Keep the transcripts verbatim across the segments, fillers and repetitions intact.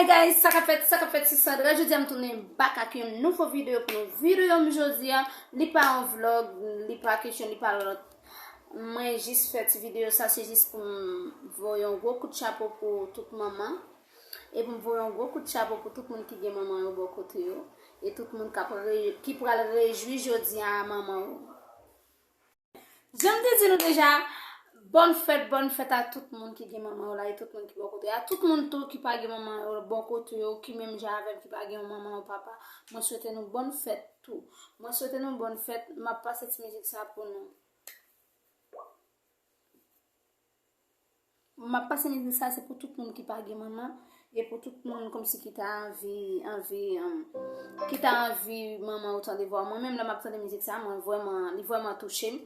Hey guys, sa k ap fèt, sa k ap fèt, se Sandra. Jodi a m tounen back ak yon nouvo videyo pou nou. Videyo m jodi a, li pa yon vlog, li pa kesyon, li pa lòt. Mwen jis fè ti videyo sa, se jis pou m voye yon gwo kout chapo pou tout manman. E pou m voye yon gwo kout chapo pou tout moun ki gen manman yo bò kote yo. E tout moun k ap re, ki pral rejwi jodi a manman yo. Jan m te di nou deja, bòn fèt, bòn fèt a tout moun ki gen manman yo la e tout moun ki bò kote. A tout moun tou ki pa gen manman yo bò kote yo, ki menm jan avè m, ki pa gen yon manman, yon papa, mwen swete nou bòn fèt tou. Mwen swete nou bòn fèt, m ap pase ti mizik sa pou nou. M ap pase mizik sa, se pou tout moun ki pa gen manman, e pou tout moun kòmsi ki ta anvi, anvi, um, ki ta anvi manman yo tande vwa. Mwen menm, lè m ap tande mizik sa, mwen vrèman, li vrèman touche m.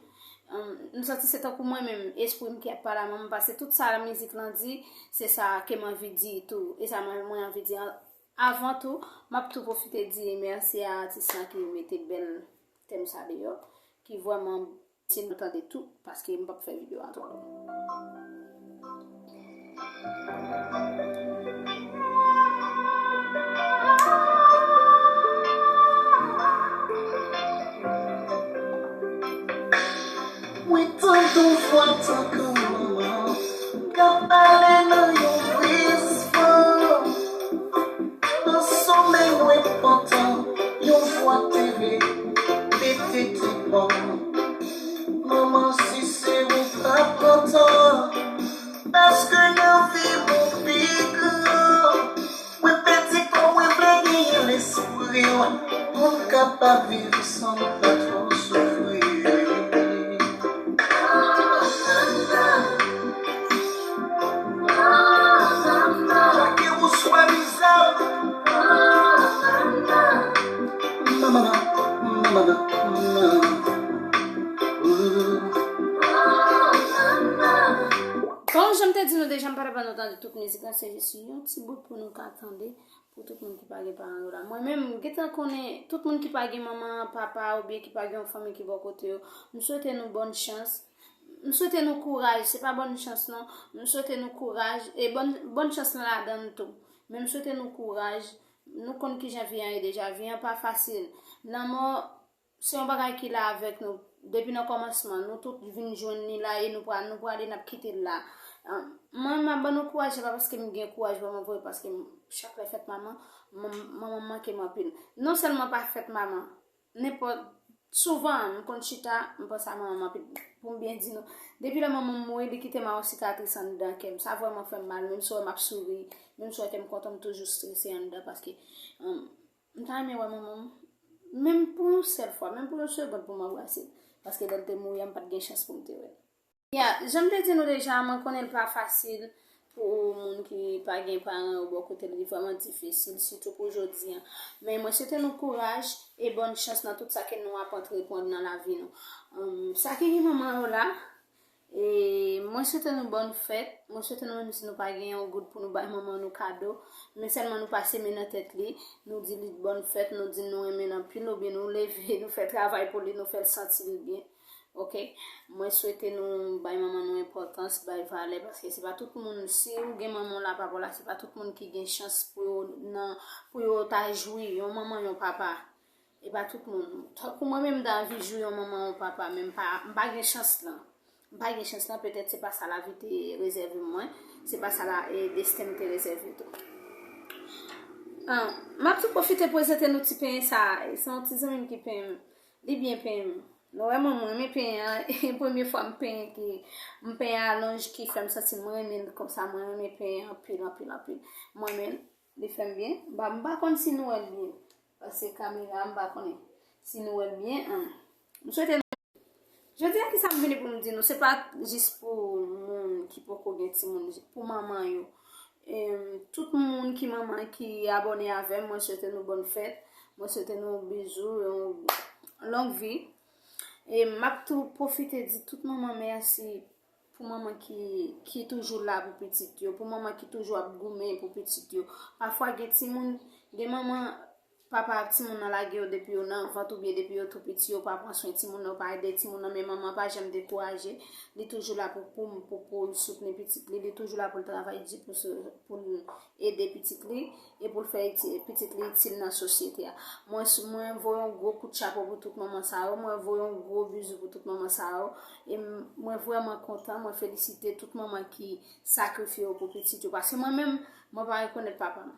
Um, m santi se tankou mwen menm, espri m ki ap pale a manman m, paske tout sa mizik lan di, se sa ke m anvi di tou, e sa mwen, mwen anvi di an-, avan tou, m ap tou pwofite di mèsi a atis lan ki mete bèl tèm sa deyò, ki vrèman si nou tande tou, paske m p ap fè videyo a twò long. Mwen tande yon vwa tankou manman k ap pale nan yon briz van. Nan somèy mwen pantan, yon vwa te repete bò m. Manman, si se ou, m p ap kontan, paske nan vi m ou pi gran. Mwen pèdi kò m, mwen vle genyen lespri w, pou m kapab viv san m pa twò soufri. Lage ou swa mizè. Manman, manman, manman. Bon, jan m te di nou deja, m pa t ap ba nou tande tout mizik la, se jis yon ti bout pou nou ka tande, pou tout moun ki pa gen paran yo la. Mwen menm, m gentan konnen, tout moun ki pa gen manman, papa, oubyen ki pa gen yon fanmi ki bò kote yo, m swete nou bòn chans. M swete nou kouraj, se pa bòn chans non. M swete nou kouraj e bòn, bòn chans lan ladan l tou. Men m swete nou kouraj. Nou konn kijan vi an ye deja. Vi an pa fasil. Lanmò, se yon bagay ki la avèk nou. Depi nan kòmansman, nou tout vin jwenn li la e nou pral, nou prale, n ap kite l la. Ah, mwen, m ap ban nou kouraj, se pa paske m gen kouraj pou mwen vre, paske m, chak lè fèt manman, manman m manke m anpil. Non sèlman pa fèt manman, nenpòt, souvan, m konn chita, m panse a manman m anpil. Pou m byen di nou, depi lè manman m mouri, li kite m a yon sikatris anndan kè m. Sa vrèman fè m mal, menm si w wè m ap souri, menm si w wè kè m kontan, m toujou strese anndan, paske, um, m ta renmen wè manman m, menm pou yon sèl fwa, menm pou yon segond pou m anbrase l. Paske lè l te mouri a, m pa t gen chans pou m te wè l. Ya, jan m te di nou deja, mwen konnen l pa fasil pou moun ki pa gen paran yo bò kote l, li vrèman difisil, sitou pou jodi an. Men mwen swete nou kouraj e bòn chans nan tout sa ke nou ap antreprann nan lavi nou. Em, sa ki gen manman yo la, e mwen swete nou bòn fèt. Mwen swete nou, menm si nou pa gen yon goud pou nou bay manman nou kado, men sèlman nou pase men nan tèt li, nou di li bòn fèt, nou di nou renmen l anpil, oubyen nou leve, nou fè travay pou li, nou fè l santi l byen. Oke? Mwen swete nou bay manman nou enpòtans, bay valè, paske se pa tout moun, si ou gen manman w la, papa w la, se pa tout moun ki gen chans pou yo nan, pou yo ta jwi yon manman, yon papa. E pa tout moun. Tankou mwen menm, m ta anvi jwi yon manman, yon papa, men m pa, m pa gen chans lan. M pa gen chans lan, petèt se pa sa lavi te rezève mwen, se pa sa la, e, desten m te rezève tou. Ah, m ap tou pwofite prezante nou ti penyen sa a. Se yon ti zanmi m ki penyen m. Li byen penyen m. Nou wè mwen, mwen renmen penyen an. E premye fwa m penyen ki, m penyen alonj ki fè m santi mwen renmen l konsa. Mwen renmen penyen anpil, anpil, anpil. Mwen renmen l. Li fè m byen. M pa, m pa konn si nou wè l byen. Paske kamera, m pa konnen si nou wè l byen. An. M swete nou. Jodi a, kisa m vini pou m di nou? Se pa jis pou moun ki poko gen timoun, pou manman yo. Em, tout moun ki manman ki abòne avè m, mwen swete nou bòn fèt. Mwen swete nou bizou, yon long vi. E m ap tou pwofite di tout manman mèsi pou manman ki, ki toujou la pou pitit yo, pou manman ki toujou ap goumen pou pitit yo. Pafwa gen timoun, gen manman, Papa timoun nan lage yo depi yo nan vant oubyen depi yo tou piti, yo pa pran swen timoun nan, yo pa ede timoun nan, men manman pa janm dekouraje. Li toujou la pou, pou, pou, pou l soutni pitit li, li toujou la pou l travay di pou, pou l ede pitit li e pou l fè iti- pitit li itil nan sosyete a. Mwen, mwen voye yon gwo kout chapo pou tout manman sa yo, mwen voye yon gwo bizou pou tout manman sa yo. E m- mwen vrèman kontan, mwen felisite tout manman ki sakrifye yo pou pitit yo. Paske mwen menm, mwen pa rekonèt papa m.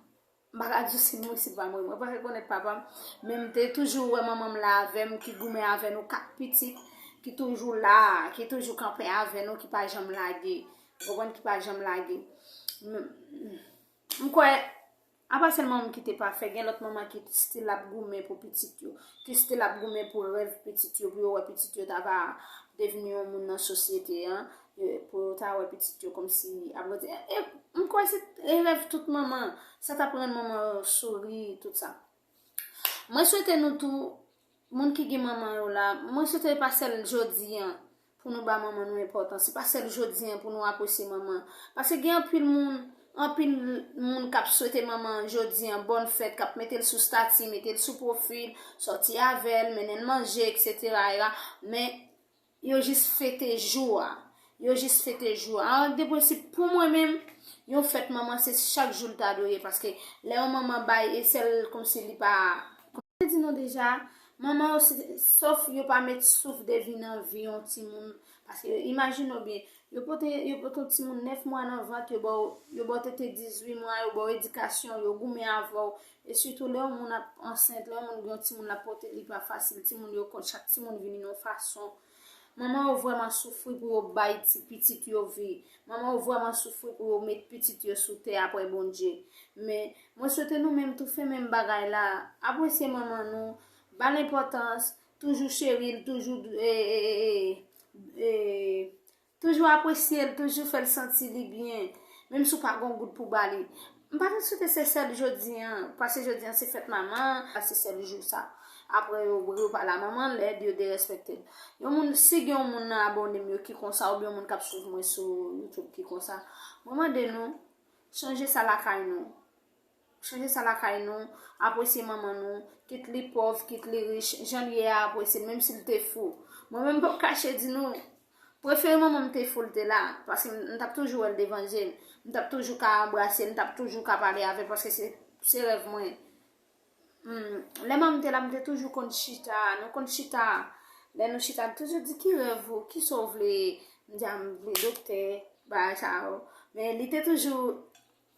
M pa ka di w si l mouri, si l pa mouri. Mwen pa rekonèt papa m, men m te toujou wè manman m la avè m, ki goumen avè nou kat pitit, ki toujou la, ki toujou kanpe avè nou, ki pa janm lage. Ou konprann, ki pa janm lage. M, m kwè, apa sèl manman m ki te pafè, gen lòt manman ki still ap goumen pou pitit yo, ki still ap goumen pou rèv pitit yo, pou yo wè pitit yo ta va devni yon moun nan sosyete an, pou yo ta wè pitit yo kòmsi, ap grandi. E, e, m kwè se e rèv tout manman, sa t ap rann manman yo souri, tout sa. Mwen swete nou tou, moun ki gen manman yo la, mwen swete pa sèl jodi an pou nou ba manman nou enpòtans. Se pa sèl jodi an pou nou apresye manman. Paske gen anpil moun, anpil moun k ap swete manman jodi an bòn fèt, k ap mete l sou stati, mete l sou pwofil, sòti avè l, mennen l manje, etsetera. Men yo jis fete jou a. Yo jis fete jou a. An de prensip, pou mwen menm, yon fèt manman se chak jou l ta dwe ye, paske lè yon manman bay, e sèl kòmsi li pa, kòm mwen te di nou deja, manman yo, se- sòf yo pa met souf de vi nan vi yon timoun. Paske imajine w byen, yo pote, yo pote yon timoun nèf mwa nan vant, yo ba w, yo ba w tete dizuit mwa, yo ba w edikasyon, yo goumen avè w. E sitou lè yon moun ap ansent, lè yon moun gen yon timoun l ap pote, li pa fasil. Timoun yo konn, chak timoun vini yon fason. Manman yo vrèman soufri pou yo bay ti pitit yo vi. Manman yo vrèman soufri pou yo met pitit yo sou tè apre Bondye. Men, mwen swete nou menm tou fè menm bagay la. Apresye manman nou, ba l enpòtans, toujou cheri l, toujou, e, e, e, e, e, toujou apresye l, toujou fè l santi li byen. Menm si w pa gen yon goud pou ba li. M pa t swete se sèl jodi an, paske jodi an se fèt manman, se sèl jou sa. Apre yo, yo pa la, manman lèd, yo derespekte l. Yon moun, si gen yon moun nan abòne m yo ki konsa, oubyen yon moun k ap swiv mwen sou YouTube ki konsa, mwen mande nou, chanje sa lakay nou. Chanje sa lakay nou, apresye manman nou, kit li pòv, kit li rich, jan l ye a, apresye l, menm si l te fou. Mwen menm, m p ap kache di nou, prefere manman m te fou l te la, paske m, m t ap toujou wè l devan je m, m t ap toujou ka anbrase l, m t ap toujou ka pale avè l, paske se, se rèv mwen. Hmm, lè manman m te la, m te toujou konn chita, nou konn chita, lè nou chita, m toujou di, "Ki rèv ou, kisa w vle?" M di, "A, m vle doktè, bagay sa yo." Men li te toujou,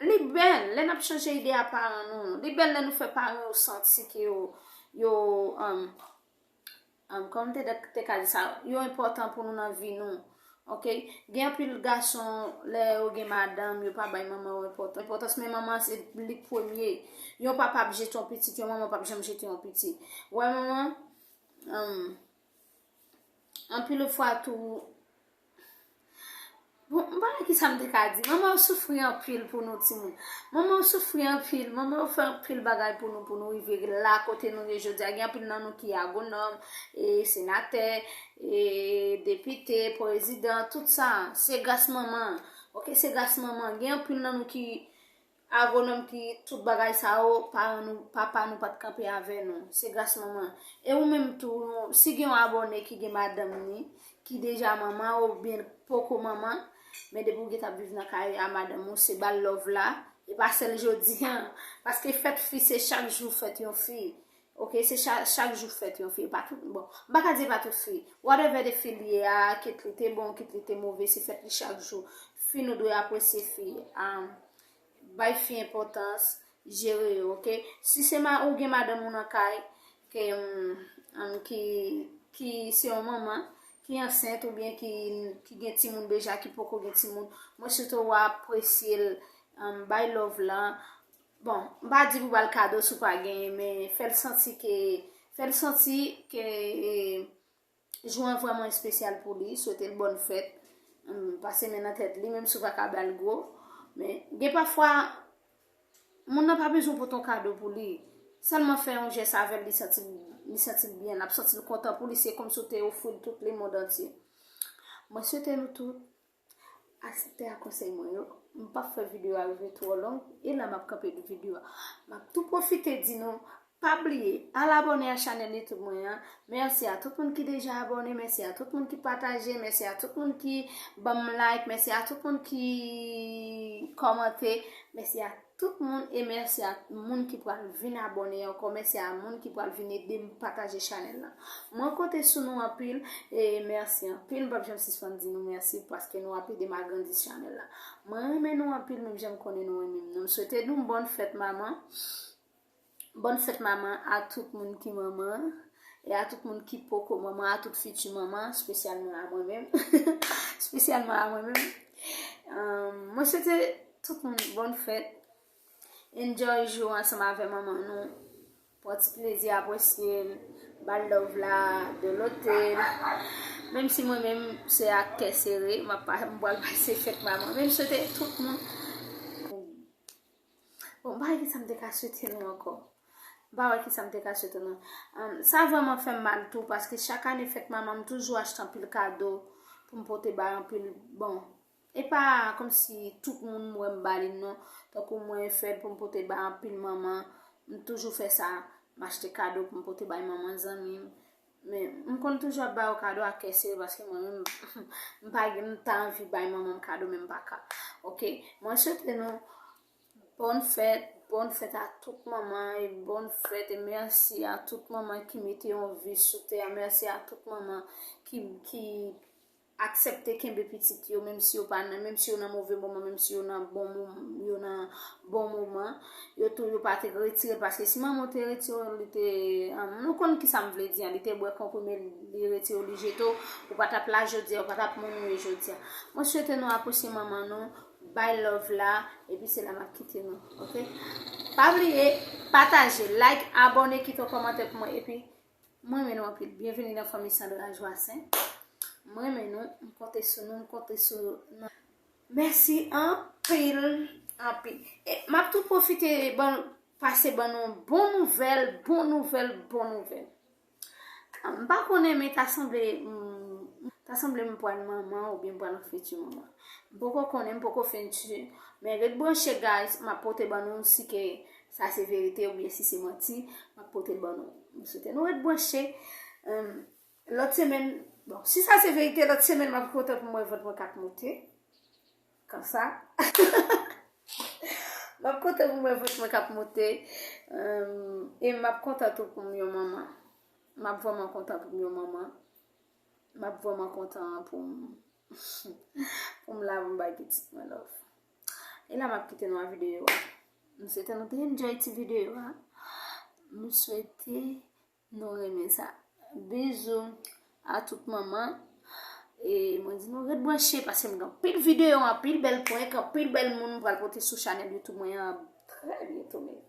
li bèl, lè n ap chanje ide a paran nou, li bèl lè nou fè paran yo santi ke yo, yo, um, um, kòman m te, te ka di sa, yo enpòtan pou nou nan vi nou. Oke? Gen anpil gason, lè yo gen madanm, yo pa bay manman yo enpòtans. Enpòtans, men manman se li k premye. Yon papa ap jete yon pitit, yon manman p ap janm jete yon pitit. Ou wè manman, um, anpil fwa tou, bon, m pa wè kisa m te ka di. Manman yo soufri anpil pou nou timoun. Manman yo soufri anpil. Manman yo fè anpil bagay pou nou, pou nou rive la kote nou ye jodi a. Gen anpil nan nou ki agonòm, e senatè, e depite, prezidan, tout sa. Se gras manman. Oke, se gras manman. Gen anpil nan nou ki agonòm ki tout bagay sa yo, paran nou, papa nou pa t kanpe avè nou. Se gras manman. E ou menm tou, si gen yon abòne ki gen madanm ni, ki deja manman oubyen poko manman, men depi w gentan ap viv nan kay a madanm ou, se ba l love la, e pa sèl jodi an. Paske fèt fi se chak jou fèt yon fi. Oke, se cha- chak jou fèt yon fi. E pa tout, bon, m pa ka di e pa tout fi. Whatever de fi l ye a, kit li te bon, kit li te move, se fèt li chak jou. Fi nou dwe apresye fi. Um, bay fi enpòtans, jere yo, oke? Si se ma- ou gen madanm ou nan kay, ke, um, um, ki, ki se yon manman, ki ansent oubyen ki, ki gen timoun deja, ki poko gen timoun, mwen swete w apresye l, um, bay love la. Bon, m pa di pou ba l kado si w pa genyen, men fè l santi ke, fè l santi ke, e, jou an vrèman espesyal pou li, swete l bòn fèt, um, pase men nan tèt li, menm si w pa ka ba l gwo. Men, gen pafwa, moun nan pa bezwen w pote yon kado pou li. Sèlman fè yon jès avè l, li santi, li santi l byen, l ap santi l kontan pou li, se kòmsi w te ofri l tout lemonn antye. Mwen swete nou tout aksepte a konsèy mwen yo. M p ap fè videyo a rive twò long, e la m ap kanpe videyo a. M ap tou pwofite di nou, Pa bliye, al abòne a chanèl YouTube mwen an. Mèsi a tout moun ki deja abòne, mèsi a tout moun ki pataje, mèsi a tout moun ki ban m like, mèsi a tout moun ki kòmante, mèsi a tout moun e mèsi a moun ki pral vin abòne ankò, mèsi a moun ki pral vin ede m pataje chanèl la. Mwen konte sou nou anpil e mèsi anpil, m p ap janm sispann di nou mèsi paske nou ap ede m agrandi chanèl la. Mwen renmen nou anpil, menm jan m konnen nou renmen m. Nou m swete nou bòn fèt manman. Bòn fèt manman a tout moun ki manman e a tout moun ki poko manman, a tout fiti manman, espesyalman a mwen menm. Espesyalman a mwen menm. Ahn, mwen swete tout moun bòn fèt. Enjoy jou ansanm avè manman nou. Pran ti plezi, apresye l, ba l love la, de lote l. Menm si mwen menm se ak kè sere, m ap pa, m pral pase fèt manman. Men m swete tout moun Bon, m pa wè kisa m te ka swete nou ankò. M pa wè kisa m te ka swete nou. Ahn, sa vrèman fè m mal tou, paske chak ane fèt manman, m toujou achte anpil kado pou m pote bay anpil, bon, e pa kòmsi tout moun m wè m ba li non. Tankou mwen fè l pou m pote bay anpil manman, m toujou fè sa, m achte kado pou m pote bay manman zanmi m. Men, m konn toujou ap ba yo kado ak kè sere, paske mwen menm, m pa gen, m ta anvi bay manman m kado, men m pa ka. Oke? Mwen swete nou bòn fèt, bòn fèt a tout manman, e bòn fèt, e mèsi a tout manman ki mete yon vi sou tè a, mèsi a tout manman ki, ki aksepte kenbe pitit yo, menm si yo pa nan, menm si yo nan move moman, menm si yo nan bon mom-, yo nan bon moman, yo tou, yo pa te retire l, paske si manman w te retire l, li te, ahn, nou konn kisa m vle di a, li te bwè konprime, li retire l, li jete w, ou pa t ap la jodi a, ou pa t ap mouri jodi a. Mwen swete nou apresye manman nou, bay love la, epi se la m ap kite nou, oke? Pa bliye, pataje, like, abòne, kite yon kòmantè pou mwen, epi mwen renmen nou anpil. Byenveni nan fanmi Sandra Joassaint. Mwen renmen nou, m konte sou nou, m konte sou nou. Mèsi anpil, anpil. E m ap tou pwofite ban, pase ban nou bon nouvèl, bon nouvèl, bon nouvèl. M pa konnen, men ta sanble, mm, ta sanble m pral manman oubyen m pral fiti manman. M poko konnen, m poko fenture. Men ret branche, guys, m ap pote ban nou si ke sa se verite oubyen si se manti, m ap pote l ban nou. M swete nou ret branche. Em, lòt semèn, bon, si sa se verite, lòt semèn m ap kontan pou m wè vant mwen k ap moute. Konsa. M ap kontan pou m wè vant mwen k ap moute. Em, e m ap kontan tou pou m yon manman. M ap vrèman kontan pou m yon manman. M ap vrèman kontan pou m, pou m la, pou m bay pitit mwen love. E la m ap kite nou a videyo a. M swete nou te enjoy ti videyo a. M swete nou renmen sa. Bizou a tout manman. E mwen di nou ret branche, paske m gen anpil videyo, anpil bèl prank, anpil bèl moun m pral pote sou chanèl YouTube mwen an trè byento menm.